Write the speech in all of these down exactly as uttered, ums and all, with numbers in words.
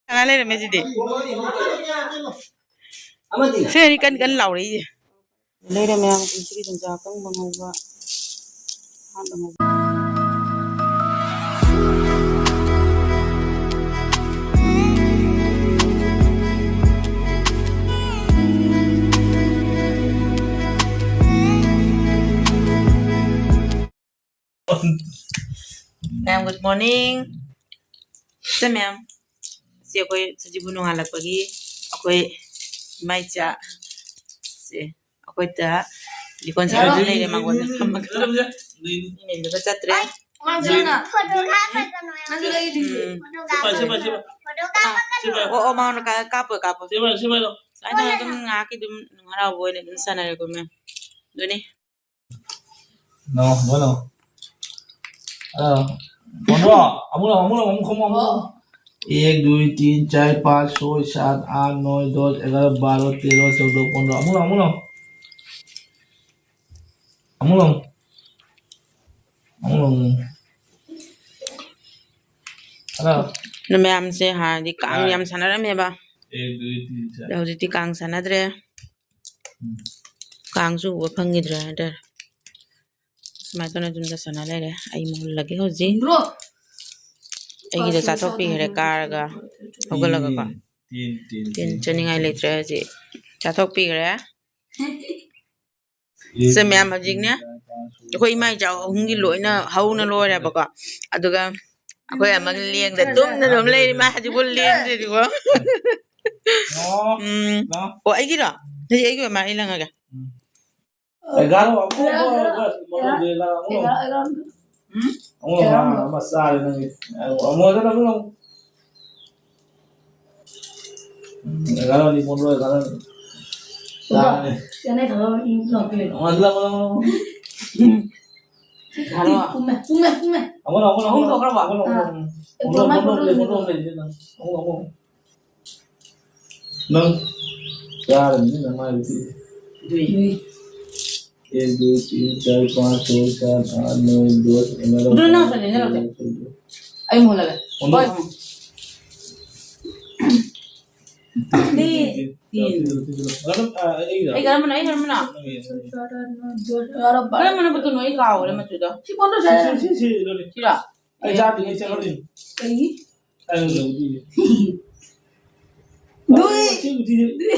ꯀꯅꯥ ꯂꯩꯔꯝꯃꯦ ꯁꯤꯗꯤ? ꯑꯃꯗꯤ ꯁꯤꯅꯅꯤ ꯀꯟ ꯀꯟ ꯂꯥꯎꯔꯛꯏꯁꯦ꯫ ꯂꯩꯔꯦ ꯃꯌꯥꯝ, ꯀꯨꯝꯁꯤꯒꯤ ꯆꯨꯖꯥꯛ ꯑꯀꯪꯕ ꯉꯧꯕ, ꯍꯥꯞꯅ ꯉꯧꯕ꯫ ꯃꯌꯥꯝ, good morning. ꯁꯦ ꯃꯌꯥꯝ, ꯁꯤ ꯑꯩꯈꯣꯏ ꯁꯖꯤꯕꯨ ꯅꯣꯡꯉꯥꯜꯂꯛꯄꯒꯤ ꯑꯩꯈꯣꯏ ꯏꯃꯥ ꯏꯆꯥ, ꯁꯦ ꯑꯩꯈꯣꯏꯗ ꯂꯤꯀꯣꯟ ꯁꯥꯕ ꯂꯩꯔꯦ, ꯃꯉꯣꯟꯗ ꯐꯝꯃꯒ ꯃꯤꯡꯗꯨꯒ ꯆꯠꯇ꯭ꯔꯦ꯫ ꯃꯥꯡꯖꯧꯅ꯫ ꯐꯣꯇꯣ ꯀꯥꯞꯄꯒꯅꯣ ꯌꯥꯝ ꯅꯪꯁꯨ ꯂꯩꯔꯤꯁꯦ꯫ ꯎꯝ꯫ ꯐꯣꯇꯣ ꯁꯤ ꯄꯥꯏ, ꯁꯤ ꯄꯥꯏ, ꯁꯤ ꯄꯥꯏ꯫ ꯀꯥꯞꯄꯒꯅꯣ ꯌꯥꯝ ꯑꯣ, ꯑꯣ, ꯃꯉꯣꯟꯗ ꯀꯥ-, ꯀꯥꯞꯄꯣ, ꯀꯥꯞꯄꯣ꯫ ꯁꯤ ꯄꯥꯏ, ꯁꯤ ꯄꯥꯏ꯫ ꯁꯨꯃꯥꯏꯅ ꯇꯧꯔꯒ ꯑꯗꯨꯝ ꯉꯥꯏꯍꯥꯛꯀꯤ ꯑꯗꯨꯝ ꯍꯔꯥꯎꯕ ꯑꯣꯏꯅ ꯑꯗꯨꯝ ꯁꯥꯟꯅꯔꯦꯀꯣ ꯃꯌꯥꯝ꯫ ꯑꯗꯨꯅꯤ꯫ ꯅꯣ, ꯅꯣ, ꯅꯣ꯫ ꯑ, ꯄꯣꯟꯗ꯭ꯔꯣ, ꯑꯃꯨꯛ ꯂꯥꯎ, ꯑꯃꯨꯛ ꯂꯥꯎ, ꯑꯃꯨꯛ ꯈꯨꯝꯃꯣ, ꯑꯃꯨꯛ ꯂꯥꯎ꯫ एक, दुई, तीन, चार, पाँच, छः, सात, आठ, नौ, दस, ग्यारह, बारह, तेरह, चौदह, पन्द्रह। ꯑꯃꯨꯛ ꯂꯥꯎ, ꯑꯃꯨꯛ ꯂꯥꯎ꯫ ꯑꯃꯨꯛ ꯂꯥꯎ꯫ ꯑꯃꯨꯛ ꯂꯥꯎ꯫ ꯍꯜꯂꯣ꯫ ꯑꯗꯨ ꯃꯌꯥꯝꯁꯦ ꯍꯥꯟꯅꯗꯤ ꯀꯥꯡ ꯇꯥꯏ꯫ ꯌꯥꯝ ꯁꯥꯟꯅꯔꯝꯃꯦꯕ꯫ एक, दुई, तीन, चार꯫ ꯑꯗꯣ ꯍꯧꯖꯤꯛꯇꯤ ꯀꯥꯡ ꯁꯥꯟꯅꯗ꯭ꯔꯦ꯫ ꯎꯝ꯫ ꯀꯥꯡꯁꯨ ꯎꯕ ꯐꯪꯈꯤꯗ꯭ꯔꯦ ꯍꯥꯏꯇꯥꯔꯦ꯫ ꯁꯨꯃꯥꯏꯅ ꯇꯧꯅ ꯌꯨꯝꯗ ꯁꯥꯟꯅ ꯂꯩꯔꯦ꯫ ꯑꯩ ꯃꯨꯜꯂꯒꯦ ꯍꯧꯖꯤꯛ꯫ ꯕ꯭ꯔꯣ꯫ ꯑꯩꯒꯤꯗꯣ ꯆꯥꯊꯣꯛꯄꯤꯈ꯭ꯔꯦ ꯀꯥꯔꯒ꯫ ꯍꯧꯒꯠꯂꯒꯀꯣ꯫ ꯇꯤꯟ, ꯇꯤꯟ, ꯇꯤꯟ ꯇꯤꯟ ꯆꯥꯅꯤꯡꯉꯥꯏ ꯂꯩꯇ꯭ꯔꯦ ꯍꯧꯖꯤꯛ꯫ ꯆꯥꯊꯣꯛꯄꯤꯈ꯭ꯔꯦ꯫ ꯁꯦ ꯃꯌꯥꯝ ꯍꯧꯖꯤꯛꯅꯦ꯫ ꯑꯩꯈꯣꯏ ꯏꯃꯥ ꯏꯆꯥ ꯑꯍꯨꯝꯒꯤ ꯂꯣꯏꯅ ꯍꯧꯅ ꯂꯣꯏꯔꯦꯕꯀꯣ꯫ ꯑꯗꯨꯒ ꯑꯩꯈꯣꯏ ꯑꯃꯒꯤ ꯂꯦꯡꯗ ꯇꯨꯝꯅ ꯑꯗꯨꯝ ꯂꯩꯔꯤ꯫ ꯃꯥ ꯍꯧꯖꯤꯛꯐꯥꯎ ꯂꯦꯡꯗ꯭ꯔꯤꯕꯣ? ꯑꯣ꯫ ꯎꯝ꯫ ꯂꯥꯎ꯫ ꯑꯣ, ꯑꯩꯒꯤꯔꯣ? ꯍꯧꯖꯤꯛ ꯑꯩꯒꯤ ꯑꯣꯏ ꯃꯥ ꯑꯩ ꯂꯪꯉꯒꯦ꯫ ꯎꯝ꯫ ꯑꯦꯒꯥꯔꯣ, ꯑꯃꯨꯛ, ꯑꯃꯨꯛ, ꯑꯃꯨꯛ, ꯑꯃꯨꯛ, ꯑꯃꯨꯛ, ꯑꯃꯨꯛ, ꯑꯃꯨꯛ, ꯑꯃꯨꯛ, ꯑꯃꯨꯛ, ꯑꯃꯨꯛ, ꯑꯃꯨꯛ, ꯑꯃꯨꯛ, ꯑꯃꯨꯛ, ꯑꯃꯨꯛ, ꯑꯃꯨꯛ, ꯑꯃꯨꯛ, ꯎꯝ, ꯑꯦꯒꯥꯔꯣ ꯑꯅꯤ ꯄꯣꯟꯗ꯭ꯔꯣ, ꯑꯦꯒꯥꯔꯣ ꯑꯅꯤ꯫ ꯇꯥꯔꯦ꯫ ꯆꯦꯟꯅꯩ ꯊꯕꯛ ꯑꯃ ꯏꯪ ꯂꯥꯎꯈꯠꯂꯦ꯫ ꯑꯣ, ꯑꯗꯨ ꯂꯥꯛꯑꯣ, ꯂꯥꯛꯑꯣ, ꯂꯥꯛꯑꯣ꯫ ꯎꯝ꯫ ꯌꯥꯔꯣ? ꯄꯨꯝꯃꯦ, ꯄꯨꯝꯃꯦ, ꯄꯨꯝꯃꯦ꯫ ꯑꯃꯨꯛ ꯂꯥꯛꯑꯣ, ꯑꯃꯨꯛ ꯂꯥꯛꯑꯣ, ꯑꯍꯨꯝ ꯑꯃꯨꯛ ꯂꯥꯛꯑꯣ, ꯊꯣꯛꯈ꯭ꯔꯕ? ꯑꯃꯨꯛ ꯂꯥꯛꯑꯣ, ꯑꯥ꯫ ꯑꯃꯨꯛ ꯂꯥꯛꯑꯣ, ꯑꯦ, ꯑꯃꯨꯛ ꯂꯥꯛꯑꯣ, ꯄꯣꯟ ꯃꯥꯏ ꯑꯃꯨꯛ ꯂꯥꯛꯑꯣ, ꯄꯣꯟ ꯃꯥꯏ ꯄꯣꯟ ꯃꯥꯏ꯫ ꯑꯃꯨꯛ ꯂꯥꯛꯑꯣ, ꯑꯃꯨꯛ ꯂꯥꯛꯑꯣ꯫ ꯅꯪ ꯆꯥꯔꯅꯤꯅ ꯃꯥꯏꯗꯤ꯫ ꯑꯗꯨꯏ꯫ ꯑꯗꯨꯏ꯫ एक, दो, तीन, चार, पाँच, छः, सात, आठ, नौ, दस, ग्यारह, ꯑꯗꯨ ꯅꯪ ꯁꯨꯅꯦ ꯅꯪ ꯂꯧꯗꯦ꯫ ꯑꯩ ꯃꯨꯜꯂꯒꯦ꯫ ꯍꯣꯏ꯫ ꯍꯣꯏ꯫ ꯇꯦꯟ꯫ ꯇꯦꯟ꯫ ꯃꯔꯝ, ꯑ, ꯑꯩꯒꯤꯔꯣ? ꯑꯩ ꯀꯔꯝꯕꯅꯣ? ꯑꯩ ꯀꯔꯝꯕꯅꯣ? ꯅꯪꯒꯤ, ꯅꯪꯒꯤ꯫ ꯀꯔꯝꯕꯅ ꯃꯇꯨꯅꯣ? ꯑꯩ ꯀꯥꯎꯈ꯭ꯔꯦ ꯃꯆꯨꯗꯣ꯫ ꯁꯤ ꯐꯣꯟꯗꯣ ꯁꯤ, ꯁꯤ, ꯁꯤ, ꯁꯤ, ꯂꯣꯏꯔꯦ꯫ ꯁꯤꯔꯣ? ꯑꯩ ꯆꯥꯗ꯭ꯔꯤꯉꯩ ꯆꯪꯍꯜꯂꯤꯅꯤ꯫ ꯀꯩꯒꯤ? ꯑꯩ ꯂꯧꯗꯣꯏꯅꯦ꯫ ꯗꯨꯏ! ꯁꯤ ꯎꯇꯤꯁꯦ꯫ ꯗꯨꯏ!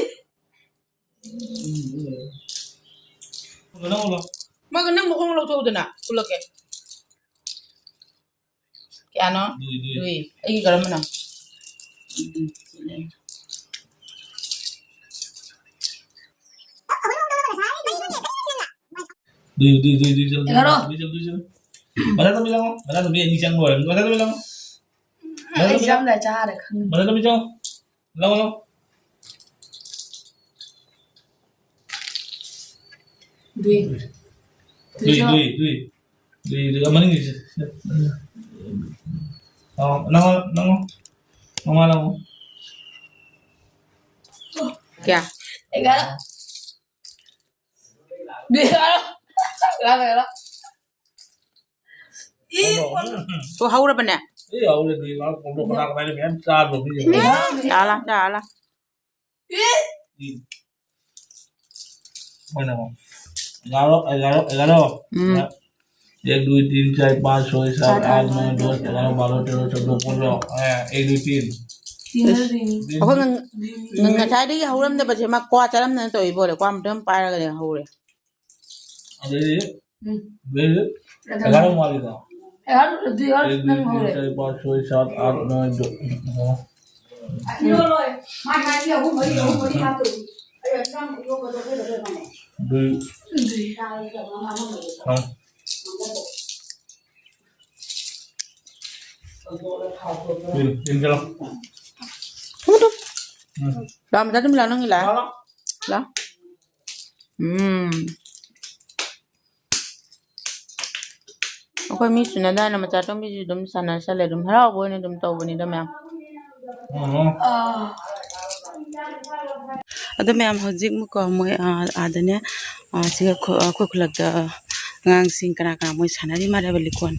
ꯃꯥꯒ ꯅꯪ ꯃꯈꯣꯡ ꯂꯧꯊꯣꯛꯎꯗꯅ ꯎꯠꯂꯛꯀꯦ꯫ ꯀꯌꯥꯅꯣ? ꯗꯨꯏ, ꯗꯨꯏ꯫ ꯗꯨꯏ꯫ ꯑꯩꯒꯤ ꯀꯔꯝꯕꯅꯣ? ꯎꯝ, ꯁꯤꯅꯦ꯫ ꯗꯨꯏ, ꯗꯨꯏ, ꯗꯨꯏ, ꯗꯨꯏ, ꯆꯠꯂꯨ, ꯆꯠꯂꯨ, ꯑꯦꯒꯥꯔꯣ꯫ ꯗꯨꯏ, ꯆꯠꯂꯨ, ꯗꯨꯏ, ꯆꯠꯂꯨ꯫ ꯃꯊꯛꯇ ꯃꯤ ꯂꯥꯡꯉꯣ꯫ ꯃꯊꯛꯇ ꯃꯤ ꯑꯅꯤ ꯆꯪ ꯂꯣꯏꯔꯦ꯫ ꯃꯊꯛꯇ ꯃꯤ ꯂꯥꯡꯉꯣ꯫ ꯑꯩ ꯆꯪꯉꯝꯗꯥꯏ ꯆꯥꯔꯦ ꯈꯪꯉꯦ꯫ ꯃꯊꯛꯇ ꯃꯤ ꯆꯪꯉꯣ꯫ ꯂꯥꯡꯉꯣ, ꯂꯥꯡꯉꯣ꯫ ꯗꯨꯏ꯫ ꯗꯨꯏ, ꯗꯨꯏ, ꯗꯨꯏ꯫ ꯗꯨꯏ, ꯗꯨꯏ꯫ ꯃꯅꯤꯡꯒꯤꯁꯦ꯫ ꯑꯥ, ꯂꯥꯡꯉꯣ, ꯂꯥꯡꯉꯣ꯫ ꯃꯃꯥ ꯂꯥꯡꯉꯣ꯫ ꯀꯌꯥ? ꯑꯦꯒꯥꯔꯣ꯫ ꯂꯥꯛꯑꯦ, ꯂꯥꯛꯑꯦ꯫ ꯏ, ꯇꯣ ꯍꯧꯔꯕꯅꯦ? ꯏ, ꯍꯧꯔꯦ, ꯅꯣꯏ ꯉꯥ ꯊꯣꯡꯗꯣ ꯀꯅꯥ ꯀꯅꯥꯅ ꯃꯌꯥꯝ ꯆꯥꯗ꯭ꯔꯣ, ꯃꯤ ꯌꯦꯡꯉꯣ꯫ ꯆꯥꯂꯥ, ꯆꯥꯂꯥ꯫ ꯏ꯫ ꯎꯝ꯫ ꯍꯣꯏꯅꯦ, ꯍꯣꯏ꯫ ꯑꯦꯒꯥꯔꯣ, ꯑꯦꯒꯥꯔꯣ, ꯑꯦꯒꯥꯔꯣ꯫ ꯎꯝ꯫ एक, दुई, तीन, चार, पाँच, छः, सात, आठ, नौ, दस, ग्यारह, बारह, तेरह, चौदह, पंद्रह, हाँ, एक, दुई, तीन। तीन। ꯑꯩꯈꯣꯏ ꯉ-, ꯉ-, ꯉꯁꯥꯏꯗꯒꯤ ꯍꯧꯔꯝꯗꯕꯁꯦ ꯃꯥ ꯀ꯭ꯋꯥ ꯆꯥꯔꯝꯗꯅ ꯇꯧꯔꯤꯕꯣꯔꯦ, ꯀ꯭ꯋꯥ ꯑꯃꯇꯪ ꯄꯥꯏꯔꯒꯅꯦ ꯍꯧꯔꯦ꯫ ꯑꯗꯩꯗꯤ ꯎꯝ꯫ ꯑꯗꯩꯗꯤ ꯑꯦꯒꯥꯔꯣ ꯋꯥꯠꯂꯤꯗꯣ꯫ ꯑꯦꯒꯥꯔꯣ, ꯑꯗꯨ ꯑꯦꯒꯥꯔꯣ एक, दुई, ꯅꯪ तीन, ꯍꯧꯔꯦ꯫ चार, पाँच, छः, सात, आठ, नौ, दस। ꯑꯁꯤ ꯂꯣꯏ ꯂꯣꯏ꯫ ꯃꯥꯏ ꯃꯥꯏꯒꯤ ꯑꯍꯨꯝ ꯃꯔꯤ, ꯑꯍꯨꯝ ꯃꯔꯤ ꯍꯥꯞꯇꯣꯏꯅꯤ꯫ ꯑꯩ ꯏꯟꯁꯥꯡ ꯏꯔꯣꯟꯕꯗꯣ ꯑꯩꯈꯣꯏꯗ ꯂꯣꯏ ꯃꯥꯟꯅꯩ꯫ ꯑꯗꯨꯏ ꯆꯥꯔꯁꯤ ꯇꯧꯔꯒ ꯃꯥ ꯑꯃ ꯂꯩꯔꯦ꯫ ꯍꯥꯎ꯫ ꯎꯝ, ꯌꯦꯡꯖꯔꯣ꯫ ꯎꯝ꯫ ꯂꯥꯛꯑꯣ, ꯃꯆꯥ ꯇꯨꯝꯕꯤ ꯂꯥꯛꯑꯣ, ꯅꯪꯒꯤ ꯂꯥꯛꯑꯣ꯫ ꯂꯥꯛꯑꯣ꯫ ꯂꯥꯛꯑꯣ꯫ ꯎꯝ꯫ ꯑꯩꯈꯣꯏ ꯃꯤ ꯁꯨꯅꯗꯥꯏꯅ ꯃꯆꯥ ꯇꯣꯝꯕꯤꯁꯨ ꯑꯗꯨꯝ ꯁꯥꯟꯅ ꯆꯠꯂꯦ, ꯑꯗꯨꯝ ꯍꯔꯥꯎꯕ ꯑꯣꯏꯅ ꯑꯗꯨꯝ ꯇꯧꯕꯅꯤꯗ ꯃꯌꯥꯝ꯫ ꯎꯝ꯫ ꯑꯗꯣ ꯃꯌꯥꯝ ꯍꯧꯖꯤꯛ ꯑꯃꯨꯛꯀꯣ ꯃꯣꯏ, ꯑꯥ, ꯑꯥꯗꯅꯦ, ꯑꯥ, ꯁꯤꯒ ꯈꯨ-, ꯑꯩꯈꯣꯏ ꯈꯨꯂꯛꯇ ꯑꯉꯥꯡꯁꯤꯡ ꯀꯅꯥ ꯀꯅꯥ ꯃꯣꯏ ꯁꯥꯟꯅꯔꯤ ꯃꯥꯜꯂꯦꯕ ꯂꯤꯀꯣꯟ꯫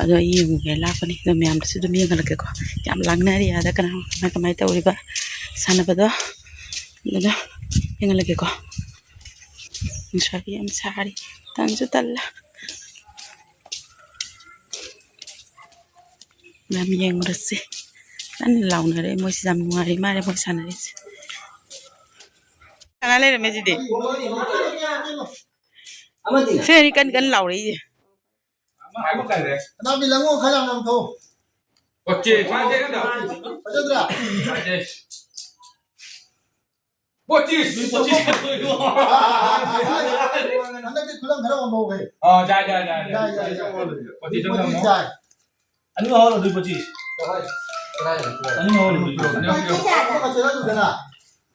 ꯑꯗꯣ ꯑꯩ ꯌꯦꯡꯉꯨꯒꯦ ꯂꯥꯛꯄꯅꯤ꯫ ꯑꯗꯣ ꯃꯌꯥꯝꯗꯁꯨ ꯑꯗꯨꯝ ꯌꯦꯡꯍꯜꯂꯛꯀꯦꯀꯣ꯫ ꯌꯥꯝ ꯂꯥꯡꯅꯔꯤ ꯑꯥꯗ, ꯀꯅꯥ ꯀꯃꯥꯏ ꯀꯃꯥꯏ ꯇꯧꯔꯤꯕ꯫ ꯁꯥꯟꯅꯕꯗꯣ ꯑꯗꯨꯗꯣ ꯌꯦꯡꯍꯜꯂꯒꯦꯀꯣ꯫ ꯅꯨꯡꯁꯥꯗꯤ ꯌꯥꯝ ꯁꯥꯔꯤ, ꯇꯟꯁꯨ ꯇꯜꯂꯦ꯫ ꯃꯌꯥꯝ ꯌꯦꯡꯉꯨꯔꯁꯤ꯫ ꯀꯟꯅ ꯂꯥꯎꯅꯔꯦ ꯃꯣꯏꯁꯤ, ꯌꯥꯝ ꯅꯨꯡꯉꯥꯏꯔꯤ ꯃꯥꯜꯂꯦ ꯃꯣꯏ ꯁꯥꯟꯅꯔꯤꯁꯦ꯫ ꯁꯥꯟꯅ ꯂꯩꯔꯝꯃꯦ ꯁꯤꯗꯤ꯫ ꯁꯤꯅꯅꯤ ꯀꯟ ꯀꯟ ꯂꯥꯎꯔꯛꯏꯁꯦ꯫ ꯑꯅꯥꯕꯤ ꯂꯪꯉꯣ ꯈꯔ ꯌꯥꯝ ꯌꯥꯝ ꯊꯧ꯫ ꯐꯖꯗ꯭ꯔꯥ? ꯄꯣꯆꯤꯁ꯫ ꯍꯟꯗꯛꯇꯤ ꯈꯨꯂꯪ ꯈꯔ ꯑꯣꯟꯊꯣꯛꯈ꯭ꯔꯦ꯫ ꯑꯥ, ꯌꯥꯏ, ꯌꯥꯏ, ꯌꯥꯏ, ꯌꯥꯏ꯫ ꯌꯥꯏ, ꯌꯥꯏ, ꯌꯥꯏ꯫ ꯄꯣꯆꯤꯁ ꯑꯃ ꯄꯣꯆꯤꯁ ꯊꯝꯃꯣ꯫ ꯌꯥꯏ꯫ ꯑꯅꯤ ꯍꯧꯔꯣ, ꯑꯗꯨ ꯄꯣꯆꯤꯁ꯫ ꯑꯅꯤ ꯍꯧꯔꯣ, ꯑꯗꯨ ꯄꯣꯆꯤꯁ꯫ ꯑꯃ ꯆꯦꯜꯍꯜꯂꯨꯗꯅ꯫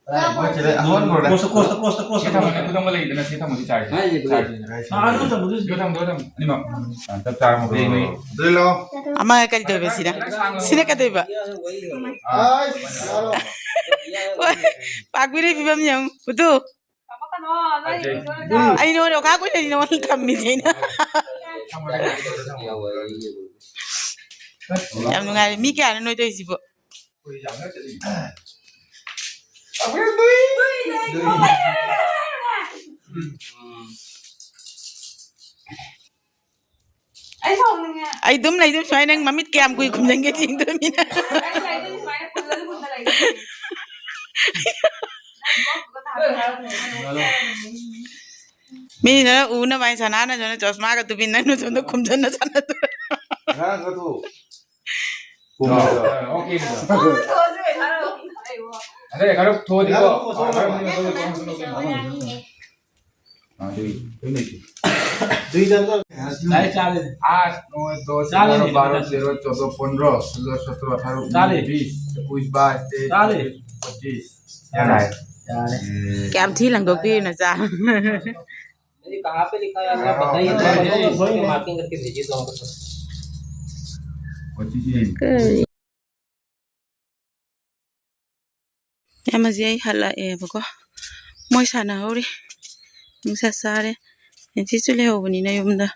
ꯀꯣꯁꯇ, ꯀꯣꯁꯇ, ꯀꯣꯁꯇ, ꯀꯣꯁꯇ꯫ ꯁꯤ ꯊꯝꯃꯣ, ꯈꯨꯗꯝ ꯑꯃ ꯂꯩꯗꯅ, ꯁꯤ ꯊꯝꯃꯣ, ꯁꯤ ꯆꯥꯔꯁꯤ꯫ ꯍꯥꯏꯌꯦ, ꯆꯥꯔꯁꯤ꯫ ꯑꯥ, ꯑꯗꯨ ꯊꯝꯃꯣ, ꯑꯗꯨ ꯌꯣ ꯊꯝꯃꯣ, ꯌꯣ ꯊꯝꯃꯣ꯫ ꯑꯅꯤꯃꯛ꯫ ꯆꯞ ꯆꯥꯔꯦ, ꯃꯈꯣꯏ ꯑꯅꯤ꯫ ꯑꯗꯨ ꯂꯥꯎ꯫ ꯑꯃ ꯀꯔꯤ ꯇꯧꯕ ꯁꯤꯅ? ꯁꯤꯅ ꯀꯩꯗꯧꯕ? ꯑꯥꯏꯁ, ꯌꯥꯔꯣ꯫ ꯄꯥꯛꯄꯤꯔꯤ ꯐꯤꯕꯝ ꯌꯦꯡꯉꯨ꯫ ꯄꯨꯇꯨ꯫ ꯑꯩ ꯅꯉꯣꯟꯗ ꯈꯥ ꯀꯨꯏꯅ ꯅꯉꯣꯟꯗ ꯊꯝꯃꯤꯁꯦ ꯑꯩꯅ꯫ ꯌꯥꯝ ꯅꯨꯡꯉꯥꯏꯔꯦ꯫ ꯃꯤ ꯀꯌꯥꯅꯣ ꯅꯣꯏ ꯇꯧꯔꯤꯁꯤꯕꯣ? ꯑꯩ ꯑꯗꯨꯝ ꯂꯩꯗꯣꯏ ꯁꯨꯃꯥꯏꯅ ꯅꯪ ꯃꯃꯤꯠ ꯀꯌꯥꯝ ꯀꯨꯏ ꯈꯨꯝꯖꯟꯒꯦ ꯌꯦꯡꯗꯣꯏꯅꯤꯅ꯫ ꯃꯤꯅ ꯎꯅꯕ ꯍꯥꯏ ꯁꯅꯥꯅ ꯁꯣꯝꯗ ꯆꯣꯁꯃꯥꯒ ꯇꯨꯄꯤ ꯅꯪꯅ ꯁꯣꯝꯗ ꯈꯨꯝꯖꯟꯅ ꯁꯥꯟꯅꯗꯣꯏ꯫ ꯉꯔꯥꯡ ꯆꯠꯊꯣꯛ꯫ ꯑꯗꯩ ꯈꯔ ꯊꯣꯛꯑꯗꯤꯀꯣ꯫ ꯑꯗꯨꯏ, ꯑꯗꯨꯏ ꯂꯩꯇꯦ꯫ ꯂꯥꯏꯔꯤꯛ ꯆꯥꯔꯦ꯫ आठ, नौ, दस, ग्यारह, बारह, तेरह, चौदह, पंद्रह, सोलह, सत्रह, अठारह, उन्नीस, बीस, इक्कीस, बाईस, तेईस, चौबीस, पच्चीस꯫ ꯌꯥꯔꯦ꯫ ꯌꯥꯔꯦ꯫ ꯀꯌꯥꯝ ꯊꯤ ꯂꯪꯊꯣꯛꯄꯤꯔꯤꯅꯣ ꯆꯥ? अरे, कहाँ पे लिखा है? आप बताइए, तो हम लोग उसको marking करके भेजिए तो हमको। ꯀꯔꯤ? ꯑꯃꯁꯦ ꯑꯩ ꯍꯜꯂꯛꯑꯦꯕꯀꯣ꯫ ꯃꯣꯏ ꯁꯥꯟꯅꯍꯧꯔꯤ꯫ ꯅꯨꯡꯁꯥ ꯁꯥꯔꯦ꯫ ꯅꯦꯟꯁꯤꯁꯨ ꯂꯩꯍꯧꯕꯅꯤꯅ ꯌꯨꯝꯗ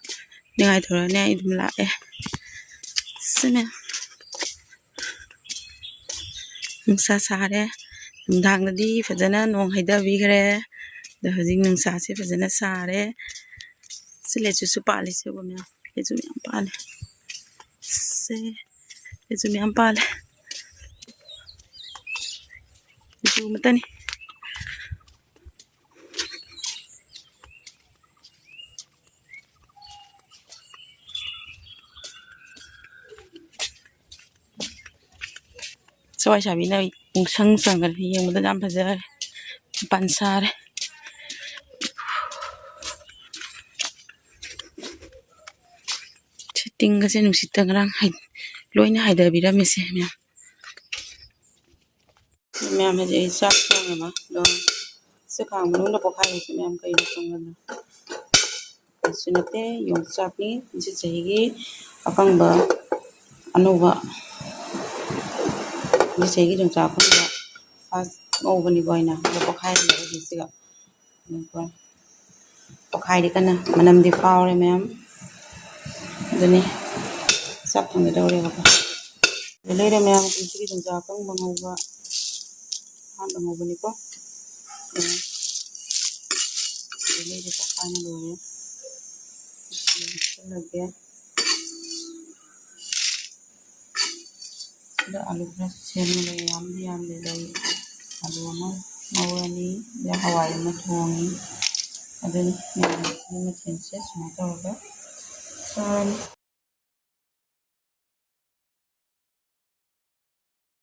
ꯅꯤꯡꯉꯥꯏ ꯊꯧꯔꯅꯤ꯫ ꯑꯩ ꯑꯗꯨꯝ ꯂꯥꯛꯑꯦ꯫ ꯁꯤꯅꯦ꯫ ꯅꯨꯡꯁꯥ ꯁꯥꯔꯦ꯫ ꯅꯨꯡꯗꯥꯡꯗꯗꯤ ꯐꯖꯅ ꯅꯣꯡ ꯍꯩꯊꯕꯤꯈ꯭ꯔꯦ꯫ ꯑꯗꯣ ꯍꯧꯖꯤꯛ ꯅꯨꯡꯁꯥꯁꯦ ꯐꯖꯅ ꯁꯥꯔꯦ꯫ ꯁꯤ ꯂꯩꯆꯨꯁꯨ ꯄꯥꯜꯂꯤ, ꯁꯤꯒꯨꯝꯕ ꯃꯌꯥꯝ, ꯂꯩꯆꯨ ꯃꯌꯥꯝ ꯄꯥꯜꯂꯤ꯫ ꯁꯦ, ꯂꯩꯆꯨ ꯃꯌꯥꯝ ꯄꯥꯜꯂꯦ꯫ ꯂꯩꯆꯨ ꯃꯇꯅꯤ꯫ ꯁꯋꯥꯏ ꯁꯥꯕꯤꯅ ꯄꯨꯡꯁꯪ ꯁꯪꯈ꯭ꯔꯦ, ꯌꯦꯡꯕꯗ ꯌꯥꯝ ꯐꯖꯔꯦ, ꯃꯄꯥꯟ ꯁꯥꯔꯦ꯫ ꯁꯤ ꯇꯤꯡꯒꯁꯦ ꯅꯨꯡꯁꯤꯠꯇ ꯉꯔꯥꯡ ꯍꯥꯏ-, ꯂꯣꯏꯅ ꯍꯥꯏꯊꯕꯤꯔꯝꯃꯤꯁꯦ ꯃꯌꯥꯝ꯫ ꯃꯌꯥꯝ ꯍꯧꯖꯤꯛ ꯑꯩ ꯆꯥꯛ ꯊꯣꯡꯉꯦꯕ, ꯑꯗꯣ ꯆꯦꯈꯥꯡ ꯃꯅꯨꯡꯗ ꯄꯣꯛꯈꯥꯏꯔꯤꯁꯦ ꯃꯌꯥꯝ ꯀꯩꯅꯣ ꯈꯪꯒꯗ꯭ꯔꯥ? ꯀꯩꯁꯨ ꯅꯠꯇꯦ, ꯌꯣꯡꯆꯥꯛꯅꯤ꯫ ꯍꯧꯖꯤꯛ ꯆꯍꯤꯒꯤ ꯑꯀꯪꯕ ꯑꯅꯧꯕ, ꯍꯧꯖꯤꯛ ꯆꯍꯤꯒꯤ ꯌꯣꯡꯆꯥꯛ ꯑꯀꯪꯕ ꯐꯥꯔꯁ ꯉꯧꯕꯅꯤꯀꯣ ꯑꯩꯅ, ꯑꯗꯣ ꯄꯣꯛꯈꯥꯏꯔꯤꯕ ꯍꯧꯖꯤꯛꯁꯤꯒ꯫ ꯄꯣꯛꯈꯥꯏꯔꯤ ꯀꯟꯅ, ꯃꯅꯝꯗꯤ ꯐꯥꯎꯔꯦ ꯃꯌꯥꯝ꯫ ꯑꯗꯨꯅꯤ ꯆꯥꯛ ꯊꯣꯡꯒꯗꯧꯔꯦꯕꯀꯣ꯫ ꯑꯗꯨ ꯂꯩꯔꯦ ꯃꯌꯥꯝ, ꯀꯨꯝꯁꯤꯒꯤ ꯌꯣꯡꯆꯥꯛ ꯑꯀꯪꯕ ꯉꯧꯕ, ꯑꯍꯥꯟꯕ ꯉꯧꯕꯅꯤꯀꯣ꯫ ꯑꯗꯨ ꯂꯩꯔꯦ, ꯇꯛꯈꯥꯏꯅ ꯂꯣꯏꯔꯦ꯫ ꯍꯥꯞꯆꯤꯜꯂꯒꯦ꯫ ꯁꯤꯗ ꯑꯂꯨ ꯈꯔ ꯁꯦꯝꯃꯒ, ꯌꯥꯝꯗꯤ ꯌꯥꯝꯗꯦꯗ ꯑꯩ꯫ ꯑꯂꯨ ꯑꯃ ꯉꯧꯔꯅꯤ, ꯑꯗ ꯍꯋꯥꯏ ꯑꯃ ꯊꯣꯡꯉꯤ꯫ ꯑꯗꯨꯅꯤ ꯃꯌꯥꯝ ꯁꯤ ꯃꯊꯦꯜꯁꯦ ꯁꯨꯃꯥꯏꯅ ꯇꯧꯔꯒ ꯆꯥꯔꯅꯤ꯫